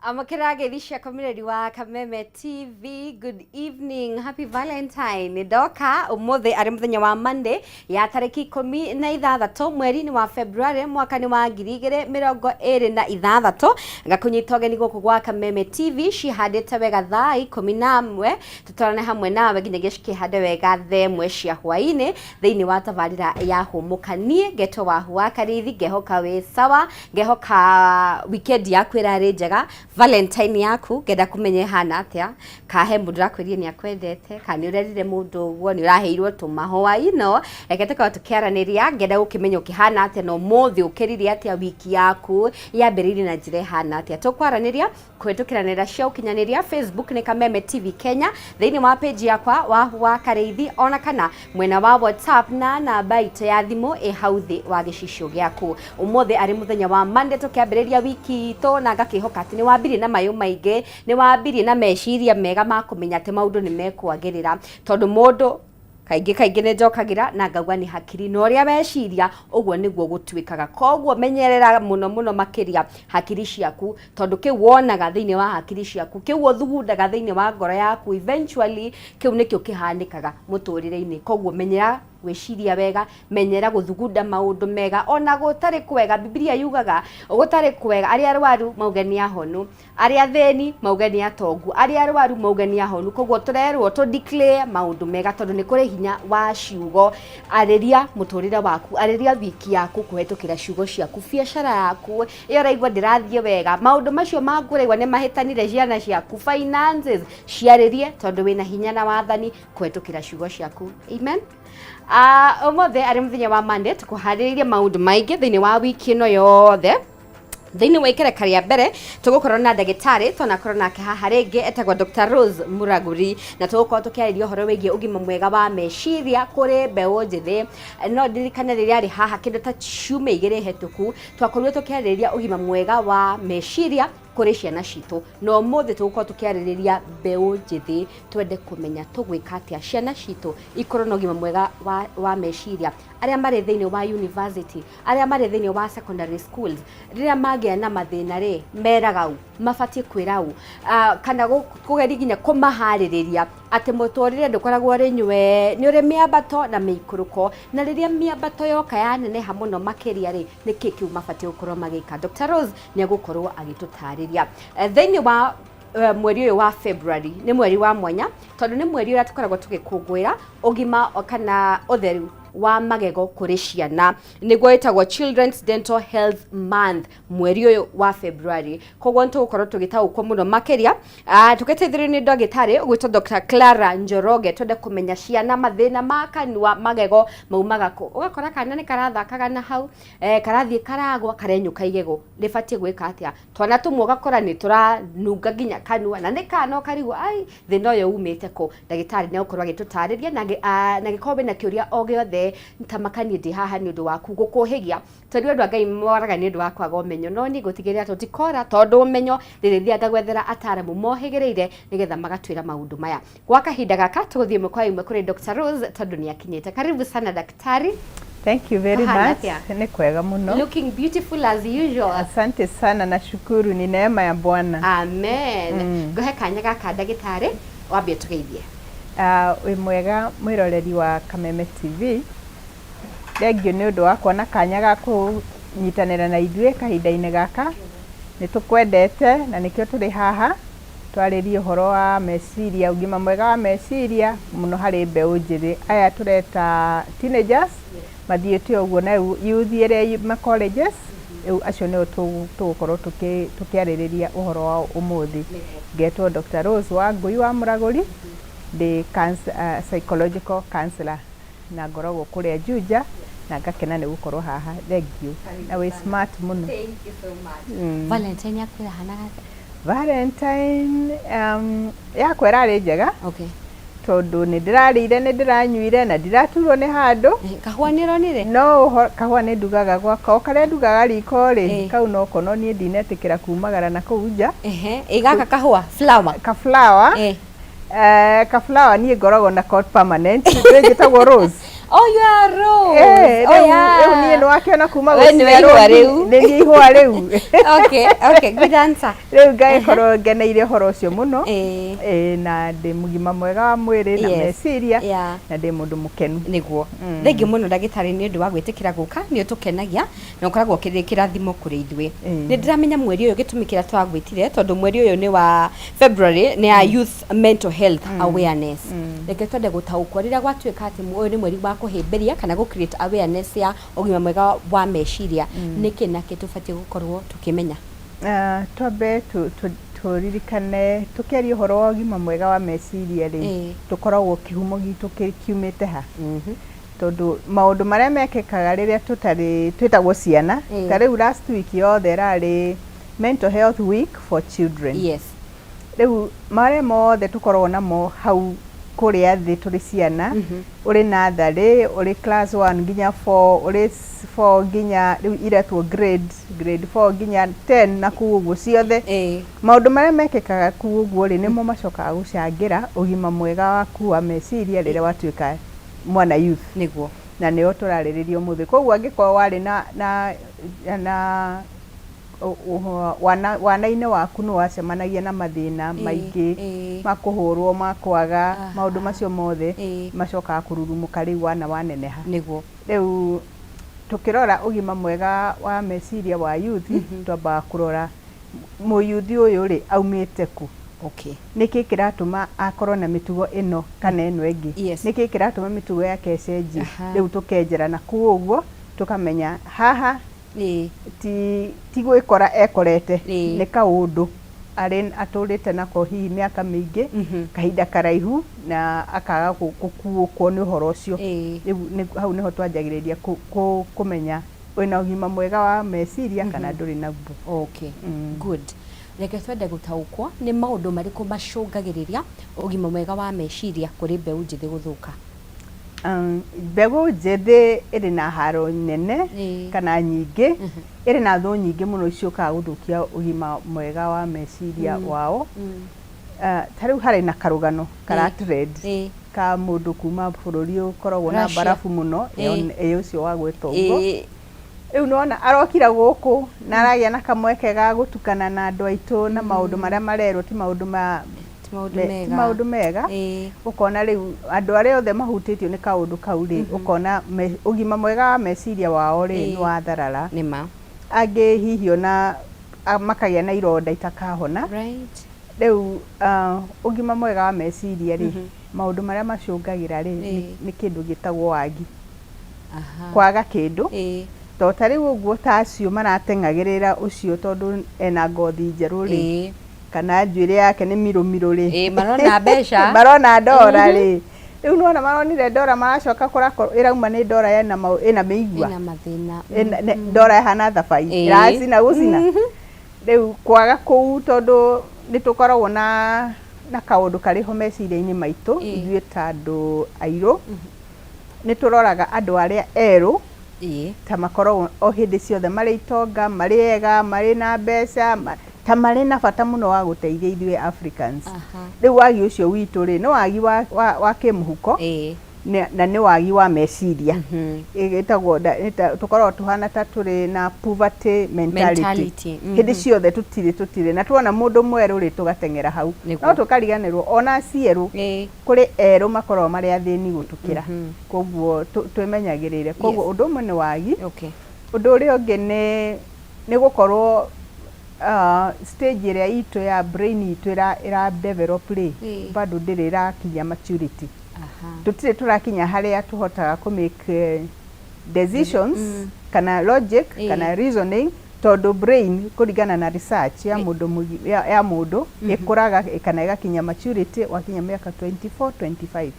Amũkĩra ngeithi ciakwa mĩreri wa Kameme TV. Good evening, happy Valentine. Ndoka ũmũthĩ arĩ mũthenya wa Monday ya tarĩki 16 mweri-inĩ wa February mwaka nĩ wa 2026, ngakũnyita ũgeni gũkũ gwa Kameme TV cihandĩte wega thaa 11, tũtwarane hamwe nawe nginyagia cikĩhande wega thaa 1 cia hwaĩ-inĩ thĩinĩ wa tabarĩra ya Hũmũka. Niĩ ngetwo Wahu wa Karithi, ngehoka wĩ sawa, ngehoka weekend yaku ĩrarĩ njega, Valentine yaku ngenda kũmenya ĩhana atĩa, kahe mũndũ ũrakwĩrire nĩ akwendete, kana nĩ ũrerire mũndũ ũguo, nĩ ũraheirwo tũmahũa, reke tũkorwo tũkĩaranĩria, ngenda gũkĩmenya ũkĩhana atĩa na ũmũthĩ ũkĩrire atĩa, wiki yaku yambĩrĩirie na njĩra ĩhana atĩa. Tũkwaranĩria kũhĩtũkĩra nenda cia ũkinyanĩria, Facebook nĩ Kameme TV Kenya, thĩinĩ wa page yakwa Wahu wa Karĩithi, ona kana mwena wa WhatsApp na namba itũ ya thimũ ĩ hau thĩ wa gĩcicio gĩaku. Ũmũthĩ arĩ mũthenya wa Monday, tũkĩambĩrĩria wiki itũ, na ngakĩhoka atĩ nĩ wambirie na mayũ maingĩ, nĩ wambirie na meciria mega ma kũmenya atĩ maũndũ nĩ mekwagĩrĩra, tondũ mũndũ kaingĩ kaingĩ nĩ njokagĩra na ngauga nĩ hakiri, na ũrĩa weciria ũguo nĩguo gũtuĩkaga. Koguo menyerera mũno mũno makĩria hakiri ciaku, tondũ kĩu wonaga thĩinĩ wa hakiri ciaku, kĩu ũthugundaga thĩinĩ wa ngoro yaku, eventually kĩu nĩkĩo kĩhanĩkaga mũtũrĩre-inĩ. Koguo menyera gwĩciria wega, menyera gũthugunda maũndũ mega ona gũtarĩ kwega. Bibilia yugaga gũtarĩ kwega, arĩa arwaru mauge nĩ ahonu, arĩa athĩni mauge nĩ atongu, arĩa arwaru mauge nĩ ahonu. Koguo tũrerwo tũ declare maũndũ mega, tondũ nĩ kũrĩ hinya wa ciugo. Arĩria mũtũrĩre waku, arĩria wiki yaku kũhetũkĩra ciugo ciaku, biacara yaku ĩyo ũraigua ndĩrathiĩ wega, maũndũ macio maku ũraigua nĩ mahĩtanire, ciana ciaku, finances, ciarĩrie, tondũ wĩna hinya na wathani kũhetũkĩra ciugo ciaku. Amen. Ũmũthĩ arĩ mũthenya wa Monday, tũkũharĩrĩirie maũndũ maingĩ thĩinĩ wa wiki ĩno yothe. Thĩinĩ wa ikereka rĩa mbere tũgũkorwo na ndagĩtarĩ twanakorwo nake haha rĩngĩ, etagwo Dr. Rose Muraguri, na tũgũkorwo tũkĩarĩria ũhoro wĩgiĩ ũgima mwega wa meciria kũrĩ mbeũ njĩthĩ. No ndirikane rĩrĩa arĩ haha kĩndũ ta ciumia 2 hetũku, twakorirwo tũkĩarĩrĩria ũgima mwega wa meciria kũrĩ ciana citũ, na ũmũthĩ tũgũkorwo tũkĩarĩrĩria mbeũ njĩthĩ, twende kũmenya tũgwĩka atĩa ciana citũ ikorwo na ũgima mwega wa meciria, arĩa marĩ thĩinĩ wa university, arĩa marĩ thĩinĩ wa secondary schools, rĩrĩa magĩa na mathĩna rĩ, meraga u, mabatiĩ kwĩra u, kana kũgeria nginya kũmaharĩrĩria atĩ mũtũrĩre ndũkoragwo ũrĩ nywe, nĩ ũrĩ mĩambato na mĩikũrũko, na rĩrĩa mĩambato yoka yaneneha mũno makĩria rĩ, nĩkĩ kĩu mabatiĩ gũkorwo magĩka. Dr. Rose nĩ egũkorwo agĩtũtarĩria. Thĩinĩ wa mweri ũyũ wa February nĩ mweri wa mwanya, tondũ nĩ mweri ũrĩa tũkoragwo tũgĩkũngũĩra ũgima kana ũtheru wa magego kũrĩ ciana, nĩguo ĩtagwo Children's Dental Health Month, mweri ũyũ wa February. Koguo nĩ tũgũkorwo tũgĩtaũkwo mũno makĩria, tũgĩteithĩrĩrio nĩ ndagĩtarĩ ũgwĩtwo Dr. Clara Njoroge, twende kũmenya ciana mathĩna ma kanua, magego maumaga kũ. Ũgakora kana nĩ karathakaga na hau, karathiĩ karagwa, karenyũka igego, rĩbatiĩ gwĩka atĩa? Twana tũmwe ũgakora nĩ tũranunga nginya kanua, na nĩ kana ũkarigwo ai thĩna ũyũ umĩte kũ. Ndagĩtarĩ nĩ egũkorwo agĩtũtarĩria, na angĩkorwo wĩna kĩũria o gĩothe, tamakanie ndĩ haha nĩ ũndũ waku gũkũhĩgia, tondũ andũ a Ngai moraga nĩ ũndũ wa kwaga ũmenyo, no niĩ ngũtigĩrĩra tũtikora, tondũ ũmenyo ndĩrĩthiaga ngagwethera ataramu mohĩgĩrĩire nĩgetha magatwĩra maũndũ maya. Gwa kahinda gaka tũgũthiĩ ĩmwe kwa ĩmwe kũrĩ Dr. Rose, tondũ nĩ akinyĩte. Karibu sana, daktari. Thank you very Kuhana much. Atĩa? Nĩ kwega mũno. Looking beautiful as usual. Asante sana, nashukuru, ni neema ya Bwana. Amen. Ngũhe kanya gaka, ndagĩtarĩ, wambie tũgeithie. Wĩ mwega mwĩroreri wa Kameme TV. Thengiũ nĩ ũndũ wa kuona kanya ga kũnyitanĩra na ithuĩ kahinda-inĩ gaka. Nĩ tũkwendete na nĩkĩo tũrĩ haha twarĩrie ũhoro wa meciria, ũgima mwega wa meciria mũno harĩ mbeũ njĩthĩ. Aya tũreta teenagers mathiĩte ũguo na youth ĩrĩa ma colleges, rĩu acio nĩo tũgũkorwo tũkĩarĩrĩria ũhoro wao ũmũthĩ. Ngetwo Dr. Rose Wangui wa Mũragũri, ndĩ psychological counselor na ngoragwo kũrĩa Juja, na ngakena nĩ gũkorwo haha. Thengiũ. Na wĩ smart mũno. Thank you so much. Valentine yaku ĩrahanaga atĩa? Valentine yakwa ĩrarĩ njega, tondũ nĩ ndĩrarĩire, nĩ ndĩranyuire na ndiraturwo nĩ handũ. Kahũa nĩ ũronire? No kahũa nĩ ndugaga gwakwa, o karĩa ndugaga riko rĩ, kau noko, no niĩ ndinetĩkĩra kumagara na kũu nja. Ehe, ĩ gaka kahũa flower. Ka flower. Ka flower niĩ ngoragwo nako permanent, njĩtagwo Rose. Oh, you are Rose. Eh, Oh, rĩu yeah. rĩu niĩ nĩwakĩona kuma We nĩwe gũciarwo ihũa rĩu. nĩ niĩ ihũa rĩu. Okay, okay, good answer. Rĩu ngagĩkorwo ngeneire ũhoro ũcio mũno. Eh. Eh, na ndĩ mũgima mwega wa mwĩrĩ na Yes. meciria Yeah. na ndĩ mũndũ mũkenu. Nĩguo. Thengiũ mũno ndagĩtarĩ nĩ ũndũ wa gwĩtĩkĩra gũka, nĩ ũtũkenagia na ũkoragwo ũkĩrĩ kĩrathimo kũrĩ ithuĩ. Nĩ ndĩramenya mweri ũyũ gĩtũmi kĩrĩa twagwĩtire tondũ mweri ũyũ nĩ wa February, nĩ ya youth mental health awareness. Reke twende gũtaũkwo rĩrĩa gwatuĩka atĩ ũyũ nĩ mweri wa kũhĩmbĩria kana gũ create awareness ya ũgima mwega wa meciria, nĩkĩ nakĩ tũbatiĩ gũkorwo tũkĩmenya? Twambe tũririkane tũkĩaria ũhoro wa ũgima mwega wa meciria rĩ, tũkoragwo kĩhumo gitũ kiumĩte ha? Tondũ maũndũ marĩa mekĩkaga rĩrĩa tũtarĩ twĩtagwo ciana, ta rĩu last week yothe ĩrarĩ mental health week for children. Rĩu marĩa mothe tũkoragwo namo hau kũrĩa thĩ tũrĩ ciana, ũrĩ natharĩ, ũrĩ class 1 nginya 4, ũrĩ 4 nginya rĩu iretwo grade 4 nginya 10 na kũu ũguo ciothe. Maũndũ marĩa mekĩkaga kũu ũguo rĩ, nĩmo macokaga gũcangĩra ũgima mwega waku wa meciria rĩrĩa watuĩka mwana youth. Na nĩo tũrarĩrĩria ũmũthĩ. Koguo angĩkorwo warĩ na wana-inĩ waku nĩ wacemanagia na mathĩna maingĩ ma kũhũrwo, ma kwaga, maũndũ macio mothe macokaga kũrurumũka rĩu wana waneneha. Rĩu tũkĩrora ũgima mwega wa meciria wa youth, twambaga kũrora mũyuthi ũyũ rĩ aumĩte kũ. Nĩkĩ kĩratũma akorwo na mĩtugo ĩno kana ĩno ĩngĩ? Nĩkĩ kĩratũma mĩtugo yake ĩcenjie? Rĩu tũkenjera na kũu ũguo tũkamenya haha ti gwĩkora ekorete, nĩ kaũndũ arĩ atũrĩte nako hihi mĩaka mĩingĩ, kahinda karaihu, na akaga gũkuũkwo nĩ ũhoro ũcio. Rĩu hau nĩho twanjagĩrĩria kũmenya wĩna ũgima mwega wa meciria kana ndũrĩ naguo. Okay. Good. Reke twende gũtaũkwo nĩ maũndũ marĩkũ macũngagĩrĩria ũgima mwega wa meciria kũrĩ mbeũ njĩthĩ gũthũka? Mbegũ njĩthĩ ĩrĩ na haro nene kana nyingĩ, ĩrĩ na thũ nyingĩ mũno ciũkaga gũthũkia ũgima mwega wa meciria wao. Ta rĩu harĩ na karũgano kara trend ka mũndũ kuma bũrũri ũkoragwo na mbarabu mũno, ĩ ũcio wa gwĩtwo ũguo. Rĩu nĩwona arokire gũkũ na aragĩa na kamweke ga gũtukana na andũ aitũ na maũndũ marĩa marerwo ti maũndũ ma ti maũndũ ti mega. Maũndũ mega. Ũkona rĩu andũ arĩa othe mahutĩtio nĩ kaũndũ kau rĩ, ũkona ũgima mwega wa meciria wao rĩ nĩ watharara. Nĩma. Angĩ hihi ona makagĩa na ironda itakahona. Rĩu ũgima mwega wa meciria rĩ, maũndũ marĩa macũngagĩra rĩ, nĩ kĩndũ gĩtagwo wagi. Kwaga kĩndũ. To ta rĩu ũguo ta acio marateng'agĩrĩra ũcio tondũ ena ngothi njerũ rĩ, kana njuĩrĩ yake nĩ mirũmirũ rĩ. Marona mbeca. Marona ndora rĩ. Rĩu nĩwona maronire ndora maracoka kũrakorwo ĩrauma nĩ ndora ĩna ĩna mĩigua. Ĩna mathĩna. Ndora ĩhana thabai. Ĩracina gũcina. Rĩu kwaga kũu tondũ nĩ tũkoragwo na kaũndũ karĩ ho meciria-inĩ maitũ ithuĩ ta andũ airũ. Nĩ tũroraga andũ arĩa erũ ta makoragwo o hĩndĩ ciothe marĩ itonga, marĩ ega, marĩ na mbeca, ta marĩ na bata mũno wa gũteithia ithuĩ Africans. Rĩu wagi ũcio witũ rĩ, nĩ wagi wa kĩmũhuko na nĩ wagi wa meciria. Ĩtagwo tũkoragwo tũhana ta tũrĩ na poverty mentality. Mentality. Hĩndĩ ciothe tũtirĩ na tuona mũndũ mwerũ rĩ tũgateng'era hau. No tũkariganĩrwo ona aci erũ kũrĩ erũ makoragwo marĩ athĩni gũtũkĩra. Koguo twĩmenyagĩrĩre. Koguo ũndũ ũmwe nĩ wagi. Ũndũ ũrĩa ũngĩ nĩ gũkorwo stage ĩrĩa itũ ya brain itũ ĩra develop rĩ, bado ndĩrĩ ĩrakinya maturity. Tũtirĩ tũrakinya harĩa tũhotaga kũ make decisions kana logic kana reasoning, tondũ brain kũringana na research ya mũndũ ya mũndũ ĩkũraga kana ĩgakinya maturity wakinya mĩaka 24 25.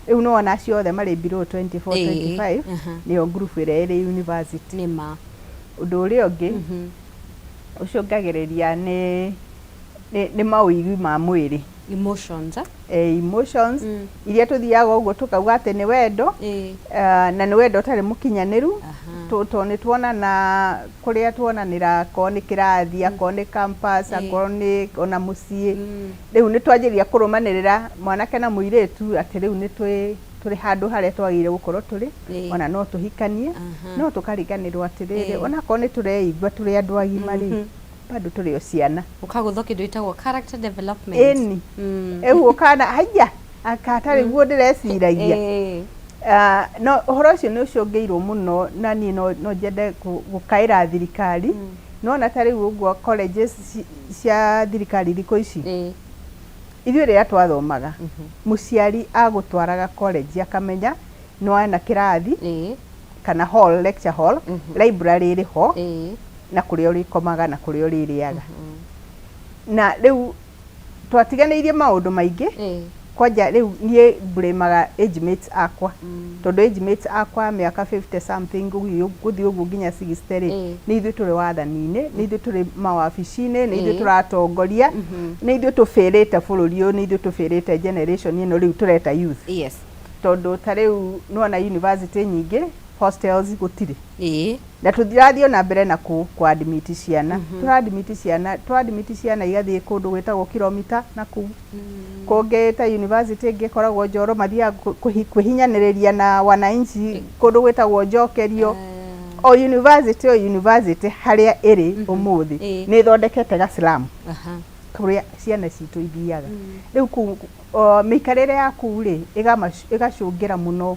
Rĩu nĩwona acio othe marĩ below 24 25 nĩyo group ĩrĩa ĩrĩ university. Nĩma. Ũndũ ũrĩa ũngĩ ũcũngagĩrĩria nĩ maũigui ma mwĩrĩ. Emotions. Emotions iria tũthiaga ũguo tũkauga atĩ nĩ wendo, na nĩ wendo ũtarĩ mũkinyanĩru. To nĩ tuonana kũrĩa tuonanĩra, akorwo nĩ kĩrathi, akorwo nĩ campus, akorwo nĩ ona mũciĩ. Rĩu nĩ twanjĩrĩria kũrũmanĩrĩra mwanake na mũirĩtu atĩ rĩu nĩ tũrĩ handũ harĩa twagĩrĩire gũkorwo tũrĩ, ona no tũhikanie, no tũkariganĩrwo atĩrĩrĩ, onakorwo nĩ tũreigua tũrĩ andũ agima rĩ, bado tũrĩ o ciana. Ũkagũthwo kĩndũ gĩtagwo character development. Ĩni. Rĩu ũkana haiya akatarĩ guo ndĩreciragia. Ah, no ũhoro ũcio nĩ ũcũngĩirwo mũno na niĩ no nyende gũkaĩra thirikari. Nĩwona ta rĩu ũguo colleges cia thirikari thikũ ici, ithuĩ rĩrĩa twathomaga, mũciari agũtwaraga college akamenya nĩwona kĩrathi kana hall, lecture hall, library ĩrĩ ho, na kũrĩa ũrĩkomaga na kũrĩa ũrĩrĩaga. Na rĩu twatiganĩirie maũndũ maingĩ. Kwanja rĩu niĩ mburĩmaga age mates akwa, tondũ age mates akwa mĩaka 50 something gũthiĩ ũguo nginya 60 rĩ, nĩ ithuĩ tũrĩ wathani-inĩ, nĩ ithuĩ tũrĩ mawabici-inĩ, nĩ ithuĩ tũratongoria, nĩ ithuĩ tũbĩrĩte bũrũri ũyũ, nĩ ithuĩ tũbĩrĩte generation ĩno rĩu tũreta youth. Tondũ ta rĩu nĩwona university nyingĩ hostels gũtirĩ, na tũtirathiĩ ona mbere na kũ admit ciana. Tũra admit ciana, tũ admit ciana igathiĩ kũndũ gwĩtagwo kilomita na kũu kũngĩ, ta university ĩngĩ ĩkoragwo Njoro, mathiaga kwĩhinyanĩrĩria na wananchi kũndũ gwĩtagwo Njokerio. O university, o university harĩa ĩrĩ ũmũthĩ nĩ ĩthondekete ga slum kũrĩa ciana citũ ithiaga. Rĩu kũu mĩikarĩre ya kũu rĩ, ĩgacũngĩra mũno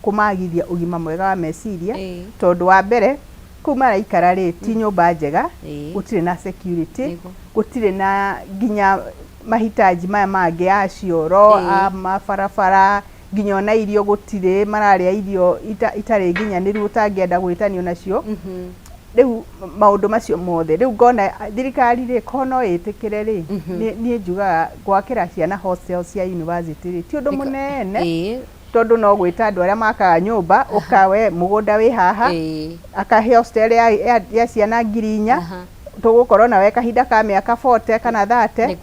kũmagithia ũgima mwega wa meciria, tondũ wa mbere kũu maraikara rĩ, ti nyũmba njega, gũtirĩ na security, gũtirĩ na nginya mahitaji maya mangĩ ya cioro, a mabarabara, nginya ona irio gũtirĩ, mararĩa irio itarĩ nginyanĩru ũtangĩenda gwĩtanio nacio. Rĩu maũndũ macio mothe, rĩu ngona thirikari rĩ, ko no ĩtĩkĩre rĩ, niĩ njugaga gwakĩra ciana hostel cia university rĩ, ti ũndũ mũnene, tondũ no gwĩta andũ arĩa makaga nyũmba, ũka we mũgũnda wĩ haha, akahe hostel ya ciana 4,000. Tũgũkorwo nawe kahinda ka mĩaka 40 kana 30.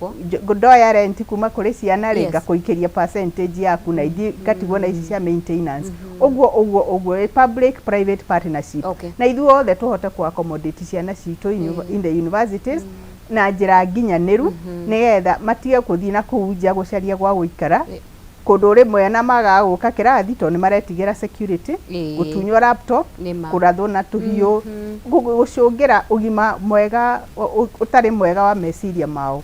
Ndoya rent kuma kũrĩ ciana rĩ, ngakũikĩria percentage yaku na ithiĩ ngatigwo na ici cia maintenance, ũguo ũguo ũguo, public private partnership, na ithuothe tũhote ku accommodate ciana citũ in the universities na njĩra nginyanĩru, nĩgetha matige gũthiĩ na kũu nja gũcaria gwa gũikara, kũndũ rĩmwe na magaga gũka kĩrathi tondũ nĩ maretigĩra security, gũtunywo laptop, Nĩma. kũrathwo na tũhiũ, gũcũngĩra ũgima mwega ũtarĩ mwega wa meciria mao.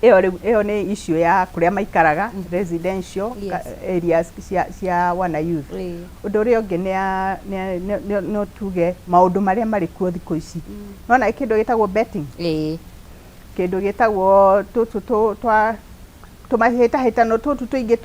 Ĩyo rĩu ĩyo nĩ issue ya kũrĩa maikaraga, residential areas cia wana youth. Ũndũ ũrĩa ũngĩ nĩ tuge maũndũ marĩa marĩ kuo thikũ ici, nona kĩndũ gĩtagwo betting, kĩndũ gĩtagwo tũtũ twa tũmahĩtahĩtano tũtũ tũingĩ.